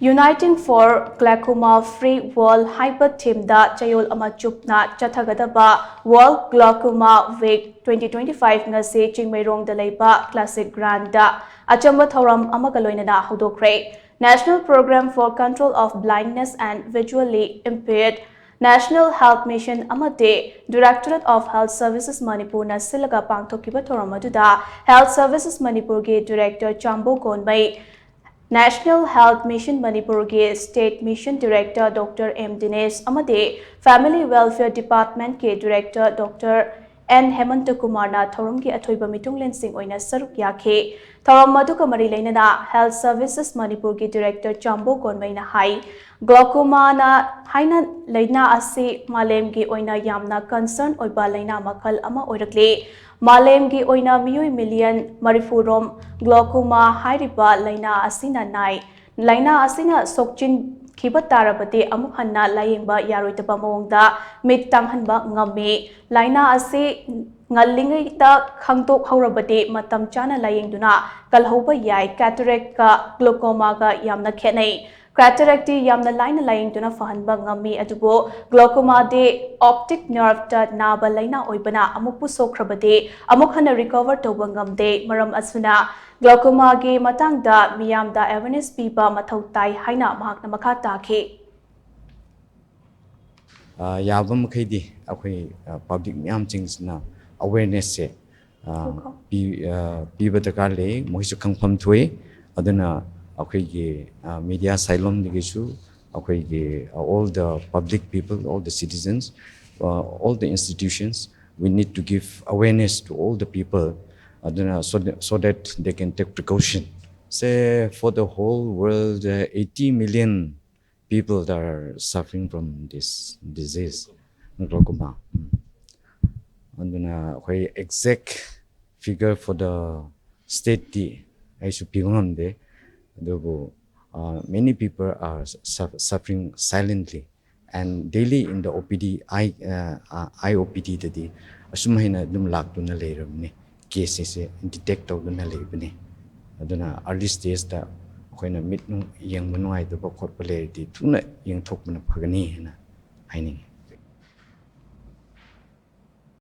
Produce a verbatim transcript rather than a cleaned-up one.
Uniting for Glaucoma Free World ꯍꯥꯏꯕ ꯊꯤꯝꯗ ꯆꯌꯣꯜ ꯑꯃ ꯆꯨꯞꯅ ꯆꯠꯊꯒꯗꯕ World Glaucoma Week twenty twenty-five ꯉꯁꯤ ꯆꯤꯡꯃꯩꯔꯣꯡꯗ ꯂꯩꯕ ꯀ꯭ꯂꯥꯁꯤꯛ ꯒ꯭ꯔꯥꯟꯗ ꯑꯆꯝꯕ ꯊꯧꯔꯝ ꯑꯃꯒ ꯂꯣꯏꯅꯅ ꯍꯧꯗꯣꯛꯈ꯭ꯔꯦ꯫ National Program for Control of Blindness and Visually Impaired, National Health Mission ꯑꯃꯗꯤ Directorate of Health Services ꯃꯅꯤꯄꯨꯔꯅ ꯁꯤꯜꯂꯒ ꯄꯥꯡꯊꯣꯛꯈꯤꯕ ꯊꯧꯔꯝ ꯑꯗꯨꯗ Health Services ꯃꯅꯤꯄꯨꯔꯒꯤ Director ꯆꯥꯝꯕꯣ ꯀꯣꯟꯃꯩ, National Health Mission ꯃꯅꯤꯄꯨꯔꯒꯤ State Mission Director Doctor M ꯗꯤꯅꯦꯁ ꯑꯃꯗꯤ Family Welfare Department ꯀꯤ Director Doctor N ꯍꯦꯃꯟꯇ ꯀꯨꯃꯥꯔꯅ ꯊꯧꯔꯝꯒꯤ ꯑꯊꯣꯏꯕ ꯃꯤꯊꯨꯡꯂꯦꯟꯁꯤꯡ ꯑꯣꯏꯅ ꯁꯔꯨꯛ ꯌꯥꯈꯤ꯫ ꯊꯧꯔꯝ ꯑꯗꯨꯒ ꯃꯔꯤ ꯂꯩꯅꯅ Health Services ꯃꯅꯤꯄꯨꯔꯒꯤ Director ꯆꯥꯝꯕꯣ ꯀꯣꯟꯃꯩꯅ ꯍꯥꯏ, glaucoma ꯅ ꯍꯥꯏꯅ ꯂꯥꯏꯅꯥ ꯑꯁꯤ ꯃꯥꯂꯦꯝꯒꯤ ꯑꯣꯏꯅ ꯌꯥꯝꯅ concern ꯑꯣꯏꯕ ꯂꯥꯏꯅꯥ ꯃꯈꯜ ꯑꯃ ꯑꯣꯏꯔꯛꯂꯤ꯫ ꯃꯥꯂꯦꯝꯒꯤ ꯑꯣꯏꯅ ꯃꯤꯑꯣꯏ ꯃꯤꯂꯤꯌꯟ ꯃꯔꯤꯐꯨ ꯔꯣꯝ glaucoma ꯍꯥꯏꯔꯤꯕ ꯂꯥꯏꯅꯥ ꯑꯁꯤꯅ ꯅꯥꯏ꯫ ꯂꯥꯏꯅꯥ ꯑꯁꯤꯅ ꯁꯣꯛꯆꯤꯟꯈꯤꯕ ꯇꯥꯔꯕꯗꯤ ꯑꯃꯨꯛ ꯍꯟꯅ ꯂꯥꯌꯦꯡꯕ ꯌꯥꯔꯣꯏꯗꯕ ꯃꯑꯣꯡꯗ ꯃꯤꯠ ꯇꯥꯡꯍꯟꯕ ꯉꯝꯃꯤ꯫ ꯂꯥꯏꯅꯥ ꯑꯁꯤ ꯉꯜꯂꯤꯉꯩꯗ ꯈꯪꯗꯣꯛꯍꯧꯔꯕꯗꯤ ꯃꯇꯝ ꯆꯥꯅ ꯂꯥꯌꯦꯡꯗꯨꯅ ꯀꯜꯍꯧꯕ ꯌꯥꯏ꯫ Cataract ꯀ glaucoma ꯒ ꯌꯥꯝꯅ ꯈꯦꯠꯅꯩ꯫ Cataract ꯇꯤ ꯌꯥꯝꯅ ꯂꯥꯏꯅ ꯂꯥꯌꯦꯡꯗꯨꯅ ꯐꯍꯟꯕ ꯉꯝꯃꯤ, ꯑꯗꯨꯕꯨ glaucoma ꯗꯤ optic nerve ꯇ ꯅꯥꯕ ꯂꯥꯏꯅꯥ ꯑꯣꯏꯕꯅ ꯑꯃꯨꯛꯄꯨ ꯁꯣꯛꯈ꯭ꯔꯕꯗꯤ ꯑꯃꯨꯛ ꯍꯟꯅ recover ꯇꯧꯕ ꯉꯝꯗꯦ꯫ ꯃꯔꯝ ꯑꯁꯤꯅ glaucoma ꯒꯤ ꯃꯇꯥꯡꯗ ꯃꯤꯌꯥꯝꯗ awareness ꯄꯤꯕ ꯃꯊꯧ ꯇꯥꯏ ꯍꯥꯏꯅ ꯃꯍꯥꯛꯅ ꯃꯈꯥ ꯇꯥꯈꯤ꯫ ꯑ, ꯌꯥꯕ ꯃꯈꯩꯗꯤ ꯑꯩꯈꯣꯏ, ꯑ, public ꯃꯌꯥꯝꯁꯤꯡꯁꯤꯅ awareness ꯁꯦ, ꯑ, ꯉꯥꯏꯈꯣ꯫ ꯄꯤ-, ꯑ, ꯄꯤꯕ ꯗꯔꯀꯥꯔ ꯂꯩ, ꯃꯣꯏꯁꯨ ꯈꯪꯐꯝ ꯊꯣꯛꯏ꯫ ꯑꯗꯨꯅ ꯑꯩꯈꯣꯏꯒꯤ, ꯑ, media side ꯂꯣꯝꯗꯒꯤꯁꯨ ꯑꯩꯈꯣꯏꯒꯤ, ꯑ, all the public people, all the citizens, uh, all the institutions, we need to give awareness to all the people. ꯑꯗꯨꯅ so that, so that they can take precaution. Say for the whole world, uh, eighty million people that are suffering from this disease, glaucoma. ꯎꯝ꯫ ꯑꯗꯨꯅ ꯑꯩꯈꯣꯏ exact figure for the state T ꯑꯩꯁꯨ ꯄꯤꯕ ꯉꯝꯗꯦ, ꯑꯗꯨꯕꯨ, uh, many people are suf-, suffering silently and daily in the O P D, eye, uh, uh, eye O P D ꯗꯗꯤ ꯑꯁꯨꯝ ꯍꯥꯏꯅ ꯑꯗꯨꯝ ꯂꯥꯛꯇꯨꯅ ꯂꯩꯔꯕꯅꯤ, case ꯁꯤꯡꯁꯦ detect ꯇꯧꯗꯨꯅ ꯂꯩꯕꯅꯤ꯫ ꯑꯗꯨꯅ early stage ꯇ ꯑꯩꯈꯣꯏꯅ ꯃꯤꯠ ꯅꯨꯡ-, ꯌꯦꯡꯕ ꯅꯨꯡꯉꯥꯏꯇꯕ ꯈꯣꯠꯄ ꯂꯩꯔꯗꯤ ꯊꯨꯅ ꯌꯦꯡꯊꯣꯛꯄꯅ ꯐꯒꯅꯤ ꯍꯥꯏꯅ ꯍꯥꯏꯅꯤꯡꯉꯤ꯫